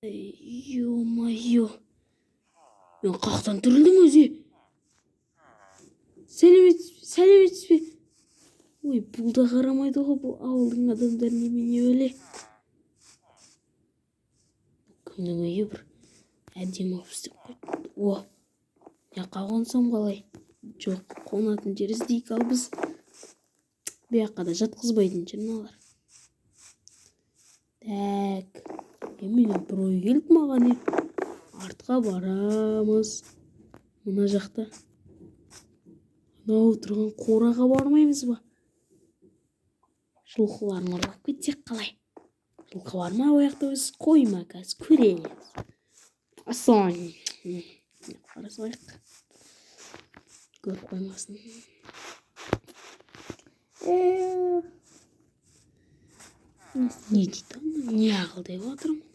Ё-моё, мен қаяқтан тірілдім өзі? Сәлеметсіз бе? Ой, бұл да қарамайды ғой, бұл ауылдың адамдары немене бәле? Кімнің үйі? Бір әдемі қылып істеп қойыпты. О, мына жаққа қонсам қалай? Жоқ, қонатын жер іздейік. Ал біз бұл жаққа да жатқызбайтын шығар мыналар. Так, менен бір ой келді маған. Е, артқа барамыз. Мына жақта анау тұрған қораға бармаймыз ба? Жылқыларын ұрлап кетсек қалай? Жылқы бар ма ол жақта өзі, қой ма? Қазір көреміз. Ассалаумағалейкум. Қара салайық, көріп қоймасын. Не дейді ана? Не ағылдап жатыр мына?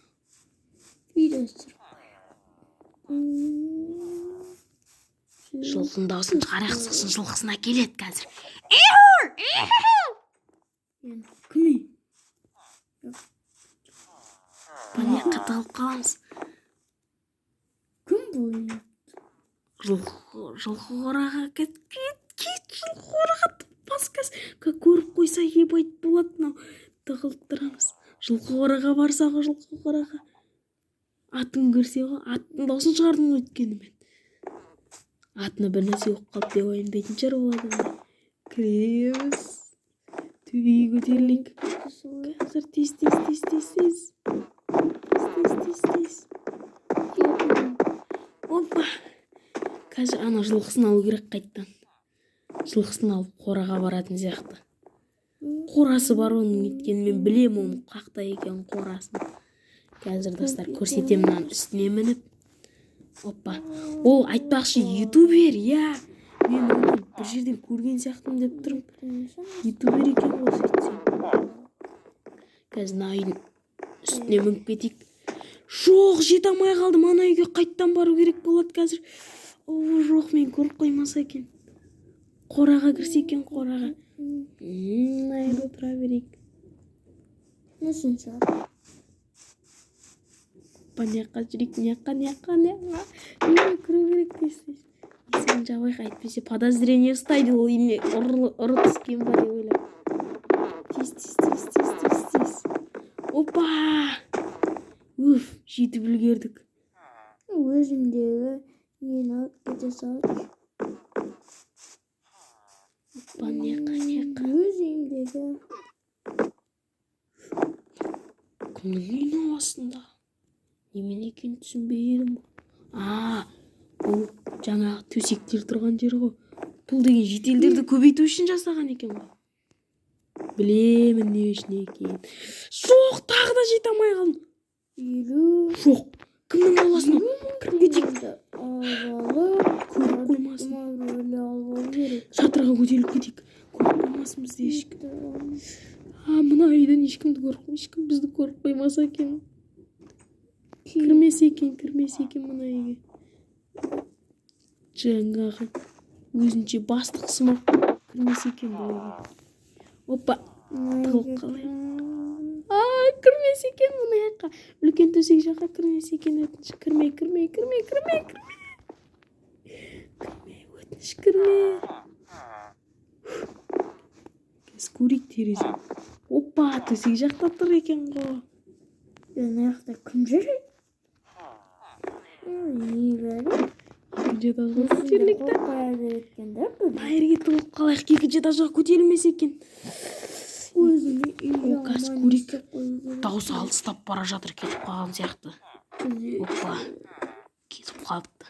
Видео түсіріп. Жылқының дауысын шығарайық, сосын жылқысына келеді қазір. Енді Кім үй? Мына жаққа тығылып қаламыз. Кім бұл? Жылқы қораға кет, кет, кет, жылқы қораға бас. Қазір көріп қойса, ебать болады мынау. Тығылып тұрамыз. Жылқы қораға барсақ, жылқы қораға атын көрсе ғой. Аттың дауысын шығардым ғой, өйткені мен атына бір нәрсе болып қалды деп уайымдайтын шығар ол адамдар. Кіреміз, төбеге көтерілейік қазір. Тез, тез, тез, тез, тез, тез, тез, тез. Опа, қазір ана жылқысын алу керек қайттан. Жылқысын алып, қораға баратын сияқты. Қорасы бар оның, өйткені мен білемін оның қақта екенін, қорасын. Қазір, достар, көрсетемін мынаның үстіне мініп. Опа, ол, айтпақшы, ютубер, иә. Мен оны бір жерден көрген сияқтымын деп тұрмын. Ютубер екен ғой. Сөйтсем, қазір мына үйдің үстіне мініп кетейік. Жоқ, жете алмай қалдым. Ана үйге қайттан бару керек болады қазір. О, жоқ, мен көріп қоймаса екен. Қораға кірсе екен, қораға. Мына жерде тұра берейік. Несін шығар? Опа, мына жаққа жүрейік, мына жаққа, мына жаққа, мына жаққа. Үйге кіру керек тез, тез. Есігін жабайық, әйтпесе подозрение ұстайды ол, үйіне ұры түскен ба деп ойлап. Тез, тез, тез, тез, тез, тез. Опа, уф, жетіп үлгердік. Өзімдегі нені алып кете салшы. Опа, мына жаққа, мына жаққа. Өз үйімдегі. Кімнің үйінің астында немене екенін түсінбей едім. А, бұл жаңағы төсектер тұрған жер ғой. Бұл деген жителдерді көбейту үшін жасаған екен ғой. Білемін не үшін екенін. Жоқ, тағы да жете алмай қалдым. 50. Жоқ, кімнің ауласына кіріп кетейік. Алып алып. Көріп қоймасын. Алып алу керек. Шатырға көтеріліп кетейік, көріп қоймасын бізді ешкім. А, мына үйден ешкімді көріп, ешкім бізді көріп қоймаса екен. Кірмесе екен, кірмесе екен мына үйге. Жаңағы өзінше бастық сымақ кірмесе екен бұл үйге. Опа, тығылып қалайық. А, кірмесе екен мына жаққа, үлкен төсек жаққа кірмесе екен. Өтініш, кірме, кірме, кірме, кірме, кірме, кірме, өтініш, кірме. Қазір көрейік терезе. Опа, төсек жақта тұр екен ғой. Мына жақта кім жүр? Не бәрі? Екінші этажға көтерілейік та. Қоя береді екен да бір. Мына жерге тығылып қалайық, екінші этажға көтерілмесе екен. Өзіме үй. О, қазір көрейік. Дауысы алыстап бара жатыр, кетіп қалған сияқты. Опа, кетіп қалыпты.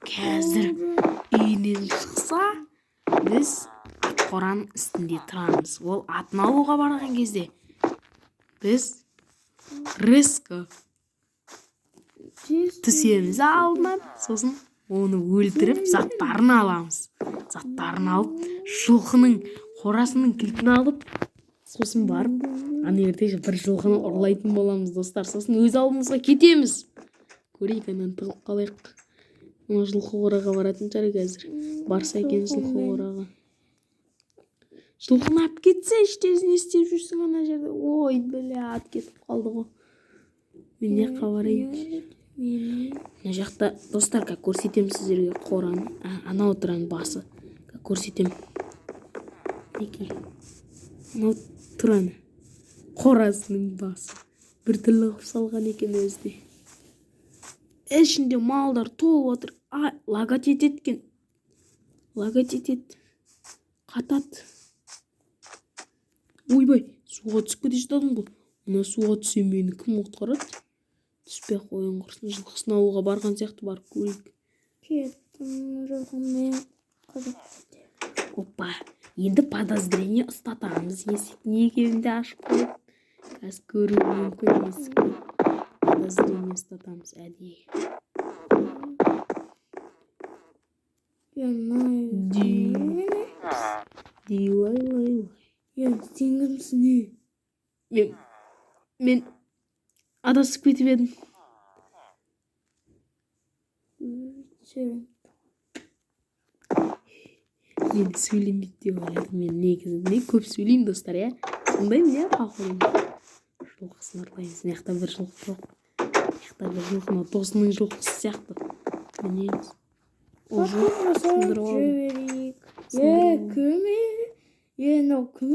Қазір үйінен шықса, біз ат қораның үстінде тұрамыз. Ол атын алуға барған кезде біз резко түсеміз алдынан, сосын оны өлтіріп, заттарын аламыз. Заттарын алып, жылқының қорасының кілтін алып, сосын барып ана жерде бір жылқыны ұрлайтын боламыз, достар. Сосын өз ауылымызға кетеміз. Көрейік, ананы тығылып қалайық. Мына жылқы қораға баратын шығар қазір. Барса екен жылқы қораға. Жылқыны алып кетсе, іште не істеп жүрсің ана жерде? Ой, бля, ат кетіп қалды ғой. Мен мына жаққа барайын. Мына жақта, достар, как көрсетемін сіздерге қораны. Анау тұрған басы. Как көрсетемін. Мінекей. Анау тұраны. Қорасының басы. Біртүрлі қылып салған екен өзі де. Ішінде малдар толып отыр. А, лагать етеді екен. Лагать етеді. Қатады. Ойбай, суға түсіп кете жаздадым ғой. Мына суға түссем, мені кім құтқарады? Түспей ақ қояйын, құрсын. Жылқысын алуға барған сияқты, барып көрейік. Кеттім жылқымен қазақ. Опа, енді подозрение ұстатамыз. Есіктің екеуін де ашып қойып, қазір көруі мүмкін есікті. Подозрение ұстатамыз әдейі. Я Ди лай лай лай. Я, сен кімсің, не? Мен адасып кетіп едім. Сен. Мен сөйлемейді деп ойладым. Мен негізінде көп сөйлеймін, достар, иә. Сондаймын, иә, походу. Жылқысын ұрлаймыз. Мына жақта бір жылқы жоқ. Мына жақта бір жылқы, мынау досының жылқысы сияқты. Мінеміз. О, жоқ, сындырып алдым. Жіберейік. Е, Сындырып алдым. кім? Е, мынау кім?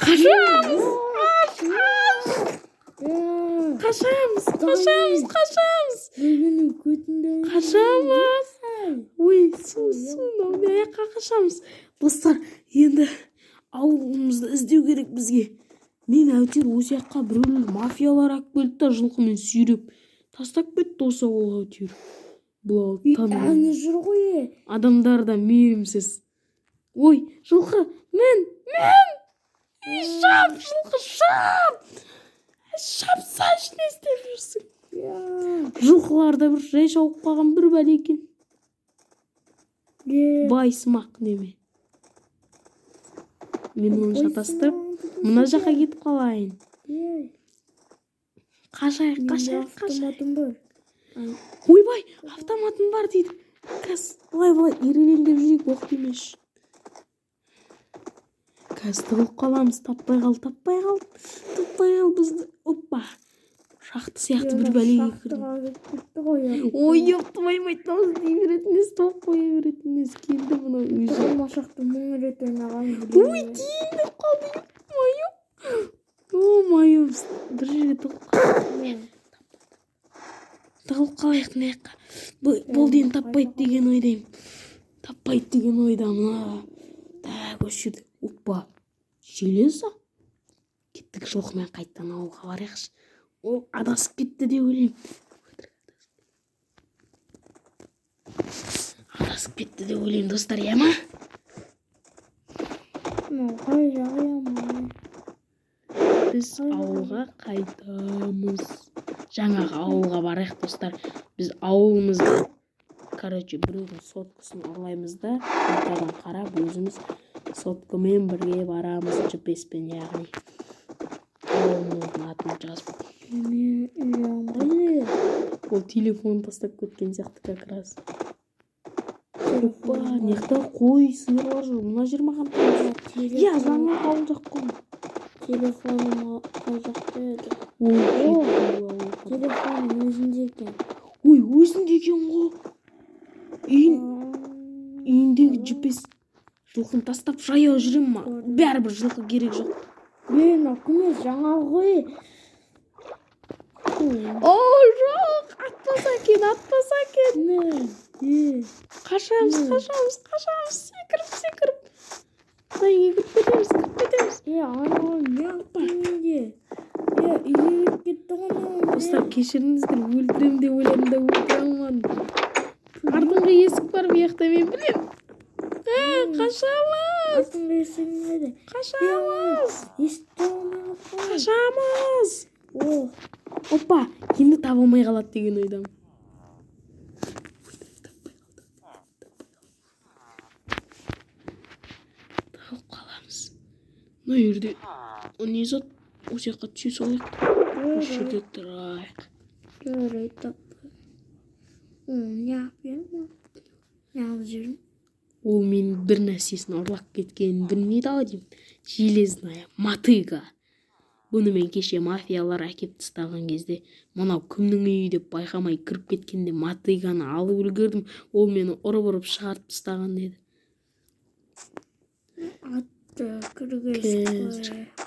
Қашамыз! Е, Қашамыз! Қашамыз! Қашамыз! Біреуінің көтінде. Қашамыз! Ой, су, су, мынау мына жаққа қашамыз. Достар, енді ауылымызды іздеу керек бізге. Мен әйтеуір осы жаққа біреулер, мафиялар алып келді да, жылқымен сүйреп тастап кетті осы ауылға әйтеуір. Бұл ауыл танымаймын. Әні жүр ғой, е. Адамдар да мейірімсіз. Ой, жылқы, мін, мін! Ей, шап, жылқы, шап! Шапсайшы, не істеп жүрсің? Я. Жылқылар да бір жай шауып қалған бір бәле екен. Е. Байсымақ неме. Мен оны шатастырып, мына жаққа кетіп қалайын. Е, Қашайық, менде қашайық, қашайық. автоматым бар. Ойбай, автоматым бар дейді. Қазір былай былай ирелеңдеп жүрейік, оқ тимес. Қазір тығылып қаламыз, таппай қал, таппай қал, таппай қал бізді. Опа. Шақты сияқты бір бәлеге кірдім. Шахтаға кіріп кетті ғой. Ой, ёптымай, дауыс дей беретін емес, тоқ қоя беретін емес. Келді мынау өзі. Тығылма шақты мың рет ойнаған. Ой, тиін деп қалды, ё-моё. Ё-моё, бір жерге тығылып қалдық. Тығылып қалайық мына жаққа. Болды, енді таппайды деген ойдаймын. Таппайды деген ойдамын. А. Так, осы жерде. Опа. Железо. Кеттік, жылқымен қайтадан ауылға барайықшы. Ол адасып кетті деп ойлаймын. Өтірік адасып кетті деп ойлаймын, достар, иә ма? Мынау қай жағы, яман? Біз ауылға қайтамыз. Жаңағы ауылға барайық, достар. Біз ауылымызды, короче, біреудің соткасын ұрлаймыз да, қайтадан қарап өзіміз соткамен бірге барамыз, GPS-пен, яғни. Ауылымыздың атын жазып. Мен үйім қайда? Ол телефон тастап кеткен сияқты как раз. Опа, мына жақта қой, сиырлар жүр. Мына жер маған таныс. Иә, жаңағы ауыл жақ қой. Телефоным қай жақта еді? Ой, О, кетті ол ауылға. Телефоным өзінде екен. Ой, өзінде екен ғой. Үйіндегі GPS. Жылқыны тастап жаяу жүремін ма? Бәрібір жылқы керек жоқ. Е, мынау кім еді? Жаңағы ғой. О, жоқ, атпаса екен, атпаса екен. Не? Е, Қашамыз, қашамыз, қашамыз, секіріп, секіріп. Құдай, кіріп кетеміз, кіріп кетеміз. Е, анау не? Е, үйге кіріп кетті ғой мынау. Достар, кешіріңіздер, өлтірем деп ойладым да, өлтіре алмадым. Артыңғы есік бар бұл жақта, мен білем. А, қашамыз, Артыңғы есігің қайда? қашамыз, Есікті алмай қалып қой. қашамыз. О, Опа, енді таба алмай қалады деген ойдамын. Тығылып қаламыз. Мына жерде о не зат? Осы жаққа түсе салайық. Осы жерде тұрайық. Жарайды, таппай. Неғып едім? Неғып жүрмін? Ол менің бір нәрсесін ұрлап кеткенін білмейді ау деймін. Железная мотыга. Бұны мен кеше мафиялар әкеп тастаған кезде, мынау кімнің үйі деп байқамай кіріп кеткенде, мотыганы алып үлгердім. Ол мені ұрып-ұрып шығарып тастаған деді. Атты кіргізіп Қазір. қояйық.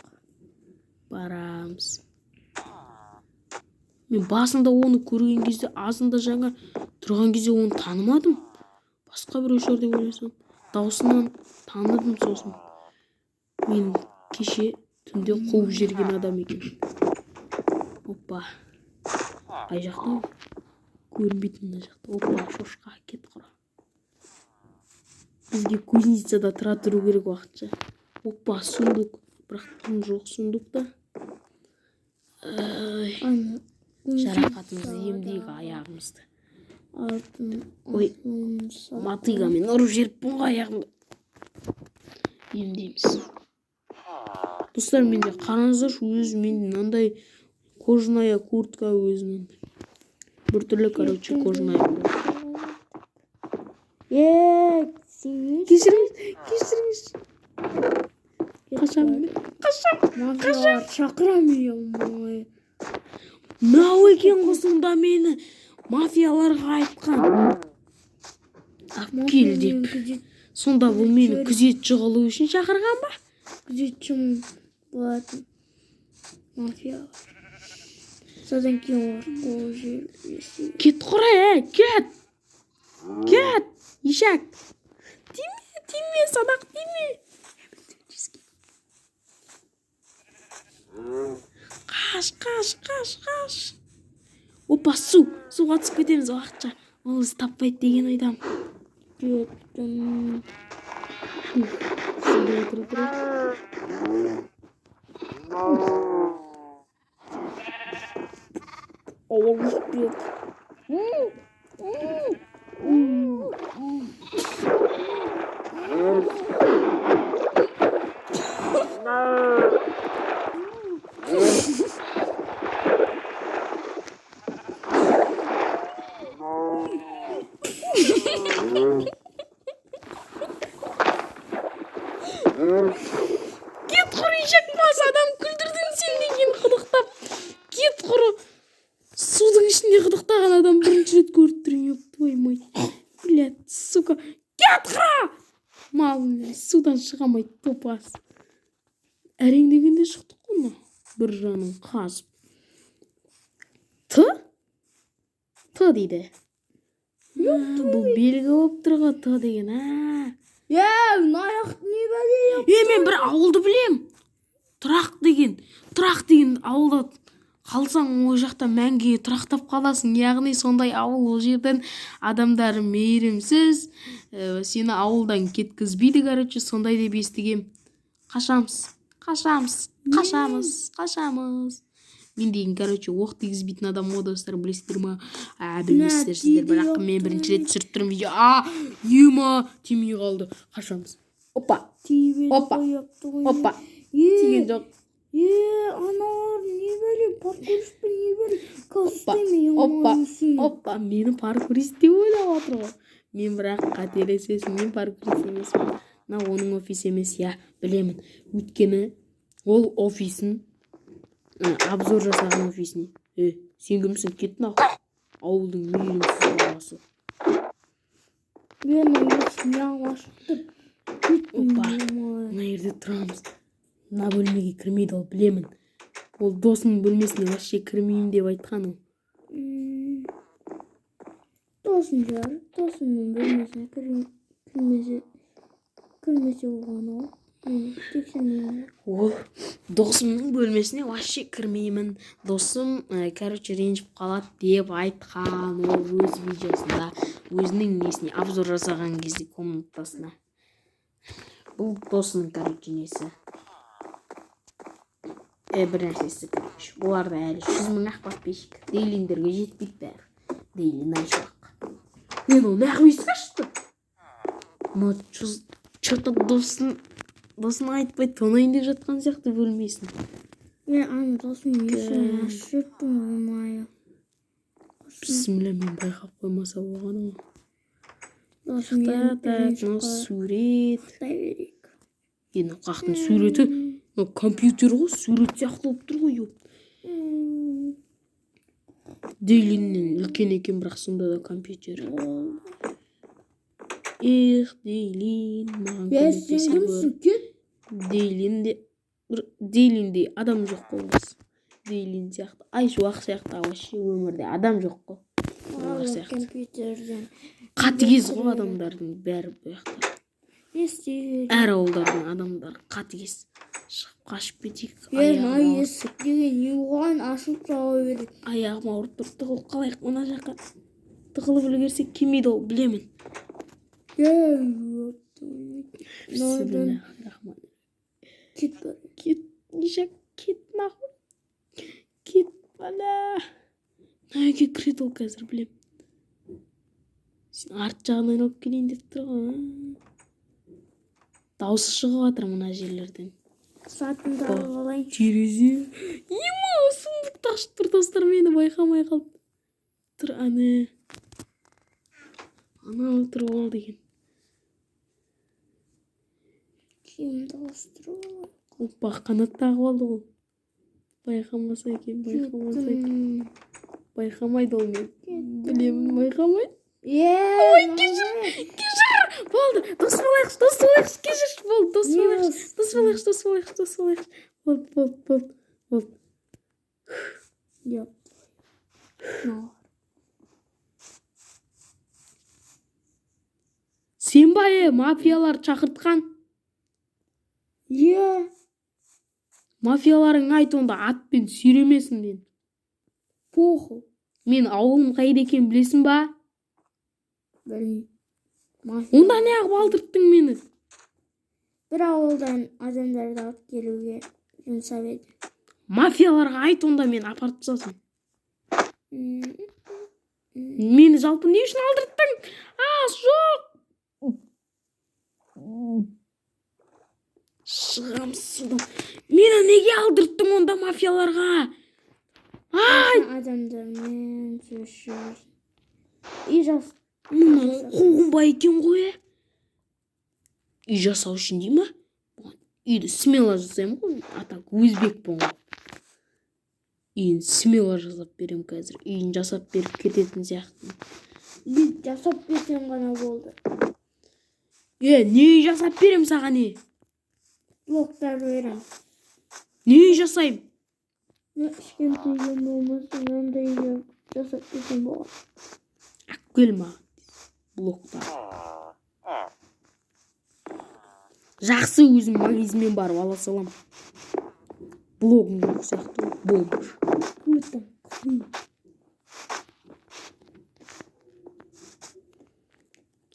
Барамыз. Мен басында оны көрген кезде, азында жаңа тұрған кезде оны танымадым. Басқа біреу шығар деп ойласам, даусынан таныдым сосын. Мен кеше түнде қуып жіберген адам екен. Опа. Қай жақта ол? Көрінбейді мына жақта. Опа, шошқа, кет құра. Бізге кузницада тұра тұру керек уақытша. Опа, сундук. Бірақ тым жоқ сундукта. Ай, Ана жарақатымызды емдейік, аяғымызды. Алтын Ой, алтын сап- мотыгамен ұрып жіберіппін ғой аяғымды. Емдейміз. Достар, менде қараңыздаршы, өзі менде мынандай кожаная куртка өзінің. Біртүрлі, короче, кожаная куртка. Е, сен Кешіріңіз, кешіріңіз. Қашамын мен. Қашам. Мафиялар шақырамын, ё-моё. Мынау екен ғой сонда мені мафияларға айтқан. Алып кел деп. Сонда бұл мені күзетші қылу үшін шақырған ба? Күзетшім болатын мафиялар. Содан кейін олар қуып жіберіп. Кет құра, ә, кет. Кет, ишак. Тиме, тиме, садақ тиме. Қаш, қаш, қаш, қаш. Опа, су. Суға түсіп кетеміз уақытша. Ол бізді таппайды деген ойдамын. Кеттім. Суда отыра тұрайық. Аяқ бет. Кет құр, ишак мас адам, күлдірдің сен деген қыдықтап. Кет құры. Судың ішінде қыдықтаған адам бірінші рет көріп тұрмын, ёб твою мать. Блядь, сука. Кет құра! Мал, судан шыға алмайды, топас. Әрең дегенде шықтық қой мына. Бір жанын қазып. Т? Т дейді. Бұл белгі болып тұр ғой, Т деген. А. Е, мына аяқ не бәле? Е, мен бір ауылды білем. Тұрақ деген. Тұрақ деген ауылда қалсаң, ол жақта мәңгіге тұрақтап қаласың. Яғни сондай ауыл, ол жерден адамдар мейірімсіз, сені ауылдан кеткізбейді, короче, сондай деп естігем. Қашамыз, қашамыз, қашамыз, қашамыз. Мен деген, короче, оқ тигізбейтін адам ғой, достар, білесіздер ма? А, білмейсіздер сіздер, бірақ мен бірінші рет түсіріп тұрмын видео. А, ема, тимей қалды. Қашамыз. Опа, Тиіп Опа. қойыпты ғой. Опа, Е, тиген жоқ. е, аналар не бәле, паркуристпен не бәле? Опа, Костюм, опа, опа, мені паркурист деп ойлап жатыр ғой. Мен бірақ қателесесің, мен паркурист емеспін. Мына оның офисі емес, иә, білемін. Өйткені ол офисін обзор жасаған офисіне. Е, сен кімсің? Кет нахуй. Ауылдың мейірімсіз баласы. Мен неғып ашып тұр? Опа. Мына жерде тұрамыз. Мына бөлмеге кірмейді ол, білемін. Ол досының бөлмесіне вообще кірмеймін деп айтқан ол. Тосын шығар, досымның бөлмесіне кірмесе болғаны ғой. Мен тексермеймін. Ол досымның бөлмесіне вообще кірмеймін, досым, короче, ренжіп қалады деп айтқан ол өз видеосында, өзінің несіне обзор жасаған кезде, комнатасына. Бұл досының, короче, несі, бір нәрсесі, короче. Бұларда әлі 100 000 ақ подписчик, дейлиндерге жетпейді бәрі, дейлин айшуақ. Мен ол неғып есік ашты но че-то досына айтпай тонайын деп жатқан сияқты бөлмесін. Мен ана досымның есігін ашып жіберіппін ғой, майы. Бісміллә, мен байқап қоймаса болғаны ғой. Досым Так, ренжіп мынау қалады. сурет. Ұқтай берейік. Енді қақтың суреті. Мынау компьютер ғой, сурет сияқты болып тұр ғой, ёп. Дейлиннен үлкен екен, бірақ сонда да компьютер. Эх, Дейлин, маған Е, сен көмектесе гөр. кімсің? Кет. Дейлинде бір Дейлиндей адам жоқ қой осы. Дейлин сияқты, Айшуақ сияқты вообще өмірде адам жоқ қой. Олар сияқты. Компьютерден. Қатыгез ғой адамдардың бәрі бұл жақта. Не істей Әр ауылдардың адамдары қатыгез. Шығып қашып кетейік. Е, Аяғым мына ауырып есік деген не оған ашылып жауа береді. Аяғым ауырып тұр. Тығылып қалайық мына жаққа. Тығылып үлгерсек келмейді ол, білемін. Е, мынадан Бисмиллахиррахман. кет бар. Кет, Ишак, кет нахуй. Кет, бала. Мына үйге кіреді ол қазір, білем. Сен арт жағынан айналып келейін деп тұр ғой. Дауысы шығып жатыр мына жерлерден. Сатынды алып алайын. Терезе. Ема, сундукты ашып тұр, достар, мені байқамай қалды. Тұр, ане. Анау тұр ол деген. Киімді ауыстырып алайын. Опа, қанат тағып алды ғой. Байқамаса екен, байқамаса екен. Кеттім. Байқамайды ол мені. Білемін, байқамайды. Е, ой, Кешір, кешір. Болды, дос болайықшы, дос болайықшы, кешірші, болды, дос Не болайықшы, дос болайықшы, дос болайықшы, дос болайықшы. Болды, болды, болды, болды. Жоқ. Мынау. Сен ба, е, мафиялар шақыртқан? Е, Мафияларың айт онда, атпен сүйремесін мен. похуй. Мен ауылым қайда екенін білесің ба? Білмеймін. Мафия. Онда неғып алдырттың мені? Бір ауылдан адамдарды алып келуге жұмсап едім. Мафияларға айт онда, мен апарып тастасын. М, Мені жалпы не үшін алдырттың? А, жоқ. Шығамыз судан. Мені неге алдырттың онда мафияларға? Ай, Адамдармен сөзші. Үй жас. мынау қуғын ба екен ғой, ә? Үй жасау үшін дей ма? Бұған үйді смело жасаймын ғой, а так өзбекпін ғой. Үйін смело жасап беремін қазір. Үйін жасап беріп кететін сияқтымын. Үй жасап берсең ғана болды. Е, не үй жасап беремін саған, е? Блоктар беремін. Не үй жасаймын? Мына кішкентай үйім болмаса, мынандай үй жасап берсең болады. Алып кел маған блоктар. Жақсы, өзім магазиннен барып ала салам. Блогым жоқ сияқты ғой, бомж. Өтім.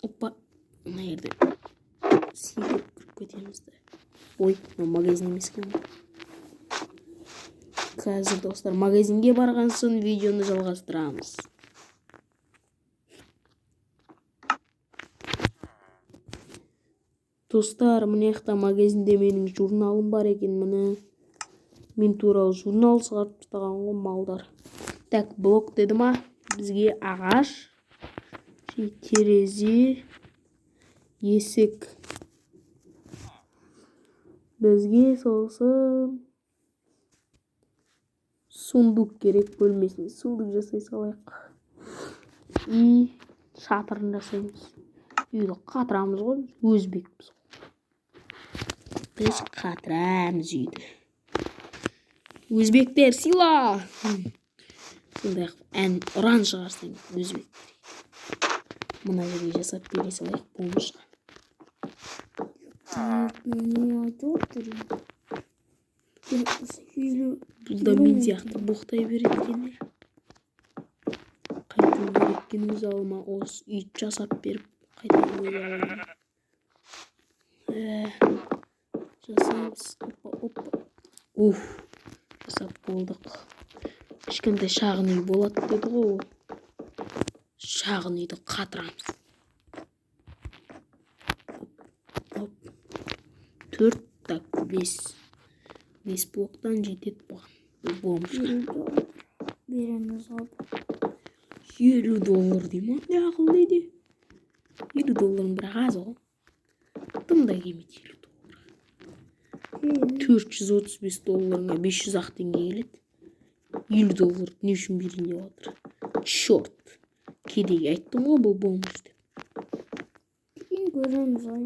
Опа, мына жерде секіріп кіріп кетеміз де. Ой, мынау магазин емес екен ғой. Қазір, достар, магазинге барған соң видеоны жалғастырамыз. Достар, мына жақта магазинде менің журналым бар екен, міне. Мен туралы журнал шығарып тастаған ғой малдар. Так, блок деді ма? Бізге ағаш, терезе, есік. Бізге сосын сундук керек бөлмесіне. Сундук жасай салайық. И шатырын жасаймыз. Үйді қатырамыз ғой, өзбекпіз ғой. Біз қатырамыз үйді. Өзбектер сила! Сондай қылып ән ұран шығарсаң өзбектер. Мына жерге жасап бере салайық бомжға. Не айтып отыр? Керек болса елу. Бұл да мен сияқты боқтай береді екен. Қайту керек екен өз ауылыма, осы үй жасап беріп қайту өз ауылыма. Жасаймыз. Опа, опа. Уф, жасап болдық. Кішкентай шағын үй болады деді ғой ол. Шағын үйді қатырамыз. Оп, оп. 4, так, 5. 5 блоктан жетеді бұған. Бұл бомжға. $50 береміз ғой. $50 дей ма? Не ақыл дейді? $50 бірақ аз ғой. Тым да келмейді $50. 435 долларыңа 500 ақ теңге келеді. 50 доллар не үшін берейін деп жатыр? Черт, кедей, айттым ғой, бұл бомж деп. Кейін көреміз ғой.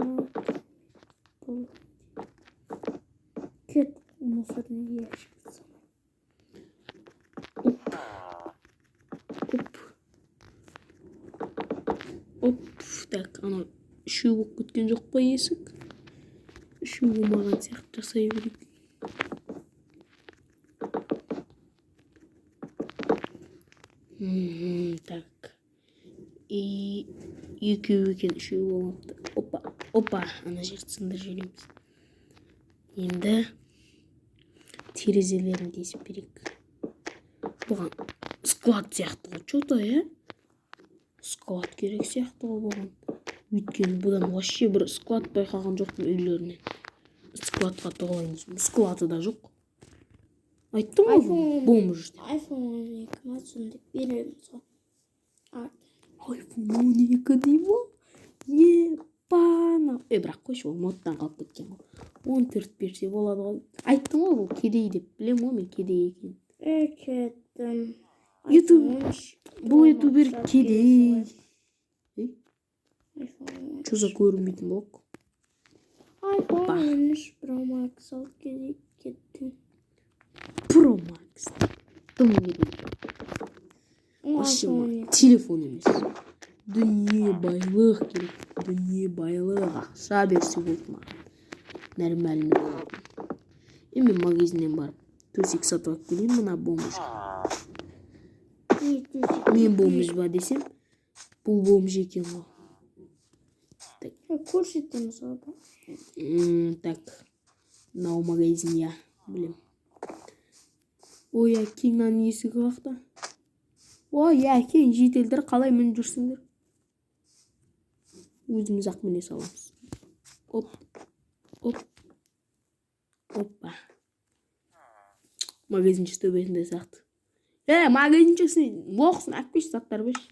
Бұл кет, мусорный ящик. Оп, оп, оп. Так, анау үшеу болып кеткен жоқ па? Есік үшеу болмаған сияқты, жасай берейік. Так, и екеу екен, үшеу болмапты. Опа, опа, ана жерді сындырып жібереміз. Енді терезелерін тесіп берейік бұған. Склад сияқты ғой че-то, иә, склад керек сияқты ғой бұған, өйткені бұдан вообще бір склад байқаған жоқпын. Үйлерінен складқа тығылайын десем, склады да жоқ. Айттым ғой, бұл бомж деп. iPhone 12 ма, сондай береміз ғой. А, iPhone 12 дей ма? Ебана, е, бірақ қойшы, ол модтан қалып кеткен ғой. 14 берсе болады ғой. Айттым ғой, бұл кедей деп, білемін ғой мен кедей екенін. Е, кеттім. Ютуб iPhone 13 бұл Pro ютубер Max алып кедей. бере iPhone Че за көрінбейтін блок? iPhone Опа. 13 Pro Max алып келейік, кеттім. Pro Max дым керек. Вообще iPhone маған телефон емес, дүние байлық керек, дүние байлық, ақша берсе болды маған, нормальный болатын. Е, мен магазиннен барып төсек сатып алып келейін мына бомжға. Не төсек? Мен бомж ба десем, бұл бомж екен ғой. Е, көрсетеміз ғой. Так, мынау магазин, иә, білем. Ой, әкең, мынаның есігі қақта? Ой, әкең, жителдер қалай мініп жүрсіңдер? Өзіміз ақ міне саламыз. Оп, оп, опа. Магазинші төбесінде сияқты. Е, магазиншісін оқысын, алып келші, заттар берші.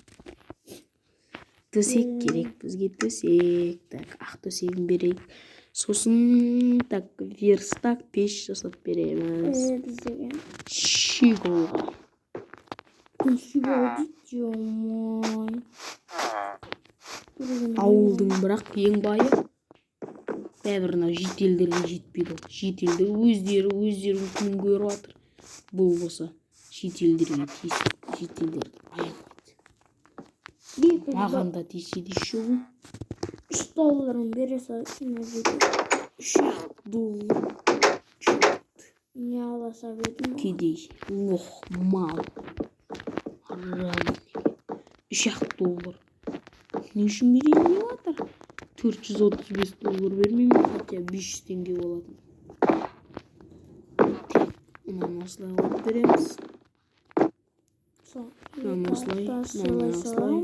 Төсек керек бізге, төсек. Так, ақ төсегін берейік. Сосын, так, верстак, пеш жасап береміз. Е, біз деген. Щеголға. Щегол дейді, ё-моё. Ауылдың бірақ ең байы. Бәрібір мынау жителдерге жетпейді ол. Жителдер өздері өздерінің күнін көріп жатыр. Бұл болса шетелдерге тиісіп, шетелдерді аямайды. Маған да тиіседі еще бұл. 3 долларын бере салайыншы мына жерде. 3 ақ доллар. Черт. Не ала салып едім. Кедей, лох, мал. Арам. 3 ақ доллар. Не үшін берейін деп жатыр? 435 доллар бермеймін, хотя 500 теңге болатын. Так, мынаны осылай қойып береміз. Мынаны осылай, мынаны осылай.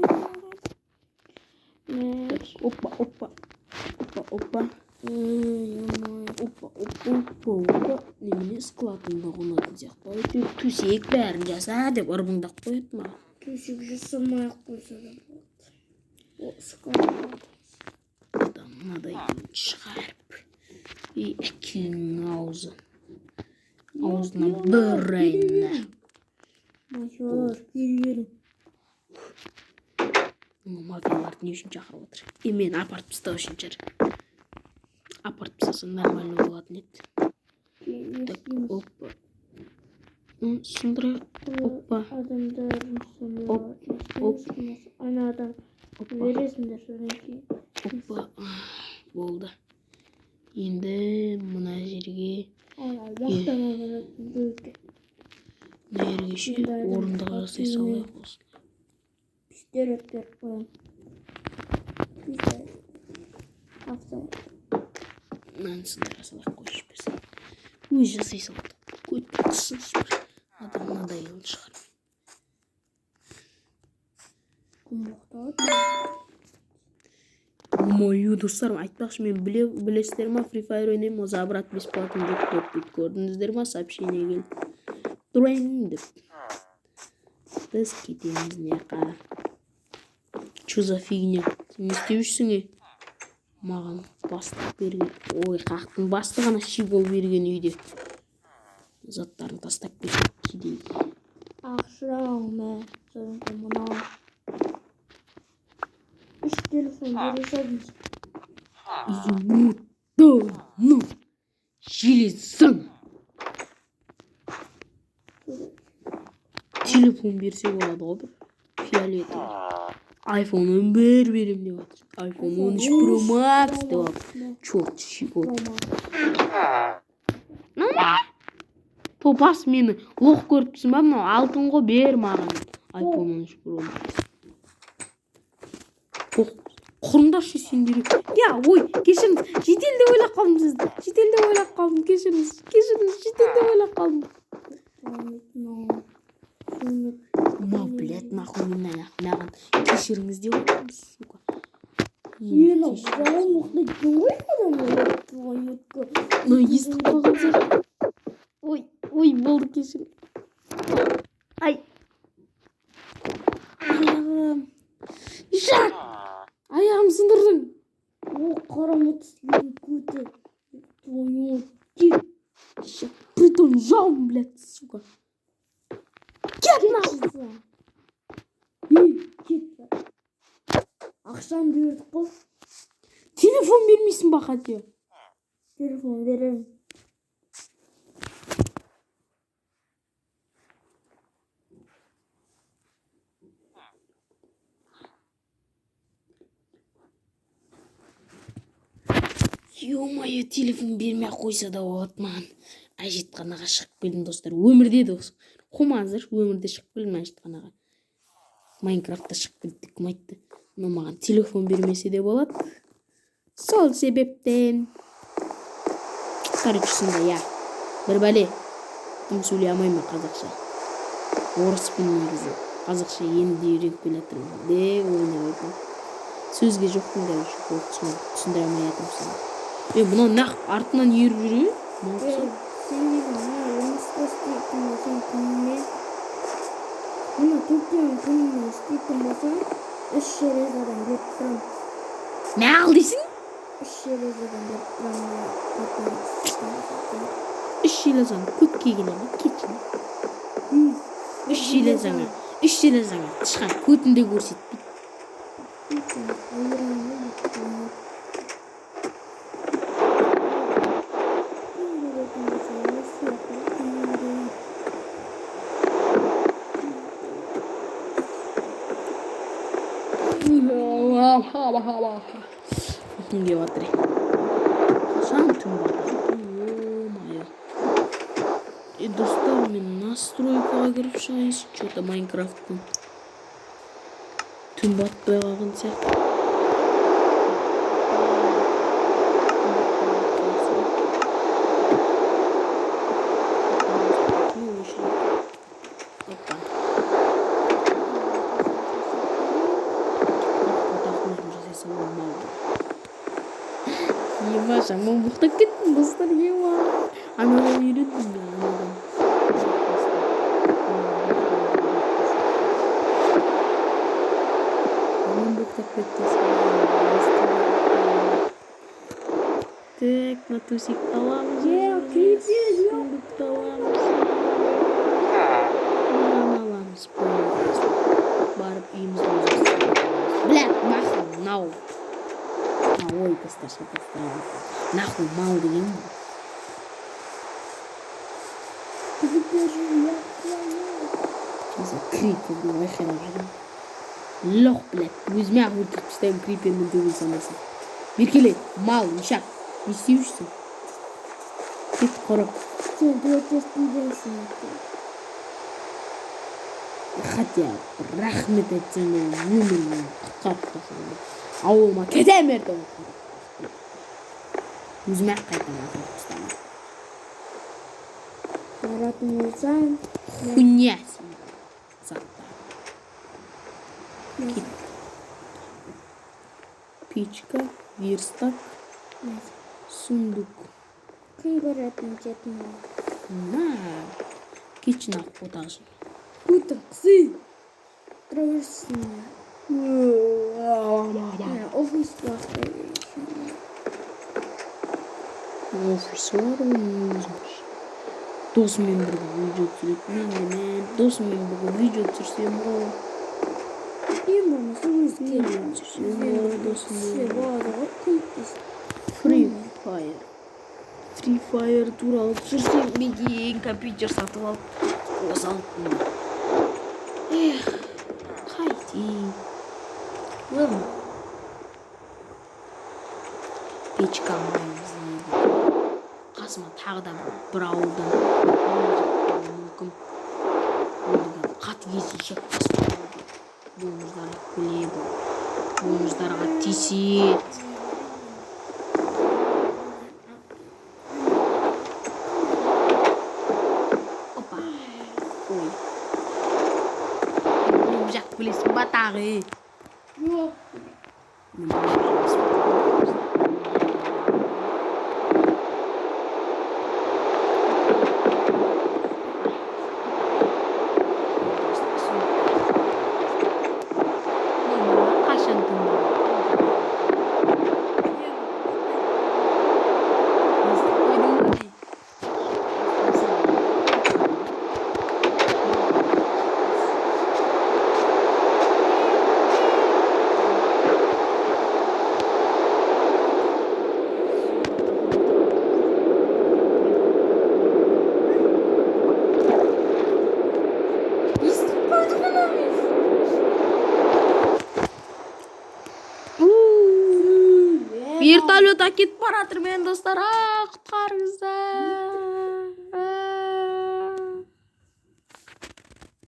Опа, опа. Опа, опа. Опа, опа, опа, опа. Немене, складында қонатын сияқты. Әйтеуір төсек бәрін жаса деп ырбыңдап қояды маған. Төсек жасамай ақ қойса да болады. О, склад. Одан мынадай шығарып. И әкеңнің аузы. Аузына бір айна. Мафиялар, келе. Мафияларды не үшін шақырып отыр? Е, мені апарып тастау үшін шығар. Апарып тастаса, нормально болатын еді. Так, опа. Сындырайық. Опа. Адамдар. Оп, оп. Ана адам Опа. бересіңдер содан кейін. Опа. Болды. Енді мына жерге, Ана мақтана баратын біреуге. мына жерге ше орындық жасай салайық осылай. Пистолет беріп қоямын. Пистолет. Автомат. Мынаны сындыра салайық, қойшы біз. Өзі жасай салды. Көт қысып бір адам мынадай қылып шығармай. Кім боқтады? Мою, достарым, айтпақшы, мен білесіздер ма, Free Fire ойнаймын ғой, забрать бесплатно деп қойып дейді. Көрдіңіздер ма, сообщение келді. Дурен деп. Біз кетеміз мына. Че за фигня? Сен не істеп жүрсің, е? Маған бастық берген. Ой, қақтың бастығына щегол берген үйде. Заттарын тастап кетті кедей. Ақша мә, содан кейін мынау. Үш телефон бере салдым. Изумруд. Ну, железан. Телефон берсе болады ғой бір. Фиолетовый. iPhone 11 беремін деп жатыр. iPhone 13 Pro Max деп жатыр. Черт, щегол. Топас мені лох көріп тұрсың ба, мынау алтын ғой, бер маған. iPhone 13 Pro Max. Ох, құрыңдаршы сендер. Я, ой, кешіріңіз, жедел деп ойлап қалдым сізді. Жедел деп ойлап қалдым, кешіріңіз, кешіріңіз, жедел деп ойлап қалдым. Ма, блядь, нахуй, мен маған кешіріңіз деп отырмын, сука. Ені жауын мұқтайтын ғой адам твою. Ну, естіп қалған сияқты. Ой, ой, болды, кешір. Ай. Аяғым. Ишак! Аяғым сындырдың. О, қарама түскен көті. Твою кет. Ишак, притон жауын, блядь, сука. Кет нахуй. Ей, кет. Ақшамды бердік қой. Телефон бермейсің ба хотя? Телефон беремін. Ё-моё, телефон бермей ақ қойса да болады маған. Әжетханаға шығып келдім, достар. Өмірде де осы. Қумаңыздаршы, өмірде шығып келдім әжетханаға. Майнкрафтта шығып келді деп кім айтты? Но маған телефон бермесе де болады. Сол себептен. Короче, сондай, иә. Бір бәле. Тым сөйлей алмаймын мен қазақша. Орыспын негізі. Қазақша енді үйреніп келе жатырмын. Де ойнап айтамын. Сөзге жоқпын, короче, болды, түсіндіре алмай жатырмын саған. Е, мынау нақ артынан еріп жүр ме? Мынау Ей, сен деген мына жұмыста істейтін болсаң күніне, мына төртеуін күніне істейтін болсаң, үш железодан беріп тұрамын. Не қыл дейсің? Үш железодан беріп тұрамын, иә, төртеуін істейтін болсаң. Үш железоны көкке келе ме? Кетші. Үй, Үш железоңа, үш железоңа тышқан көтін де көрсетпейді. үй, айырам ғой, твою. Күн беретін болса, осы сияқты күн беремін. Ұйқым келіп жатыр. Қашан түн батады? Ё-моё. Е, достар, мен настройкаға кіріп шығайыншы. Че-то Майнкрафттың түн батпай қалған сияқты. Түн батпай қалған сияқты. Ну, өшірейік. Опа. Отақ өзім жасай саламын ау. Ема, жаман боқтап кеттім, достар, ема. Анадан үйрендім мен, анадан. Жаман боқтап кеткенсің. Так, мына төсекті аламыз. Е, крипер, жоқ. Сундукты аламыз. Мынаны аламыз. Болды. Барып үйімізді өзіміз саламыз. Блядь, нахуй, мынау. А, ой, достар, шатастырамын. Нахуй мал деген ғой. Крипер, я твою. Мысалы, крипердің айқайлап жүрген. Лох, блядь, өзіме ақ өлтіріп тастаймын крипермен төбелесе алмасам. Беркеле, мал, ишак, не істеп жүрсің? Кет құрып. Сен төрт істейсің. Хотя бы рахмет айтсаң да, өмірімнен құтқарып қалсаң да. Ауылыма кетемін ертең. Өзіме ақ қайтадан өлтіріп тастамын. Баратын болсаң, Хуйня сен. Заттар. Кет. Печка, верстак, сундук. Кім көретін кетін? На. Кетші нахуй, отағшы. Көтің қысы. Тұра берсін. Офис басқа. Офисі бар оның өзінің. Досыммен бірге видео түсіреді. Мен де мен досыммен бірге видео түсірсем ғой. Ең болмаса өзі Видео келіп түсірсем ғой досыммен. болады ғой, көмектесіп. Free Fire. Free Fire туралы түсірсем бе екен, компьютер сатып алып қоса алыппын. Эх, қайтейін. Ладно. Печка алмаймыз дейді. Қасыма тағы да бір ауылдан бомж мүмкін. Ол деген қатыгез ешек басып бомждар біледі. Бомждарға тиіседі. Опа. Ой. Бомжақ білесің ба тағы, ей? Жоқ. Мен бомж емеспін. Қашан кім болады? Естіп қойдың ба не? Естіп қойдық ана. Вертолет әкетіп бара жатыр мені, достар. А, құтқарыңыздар.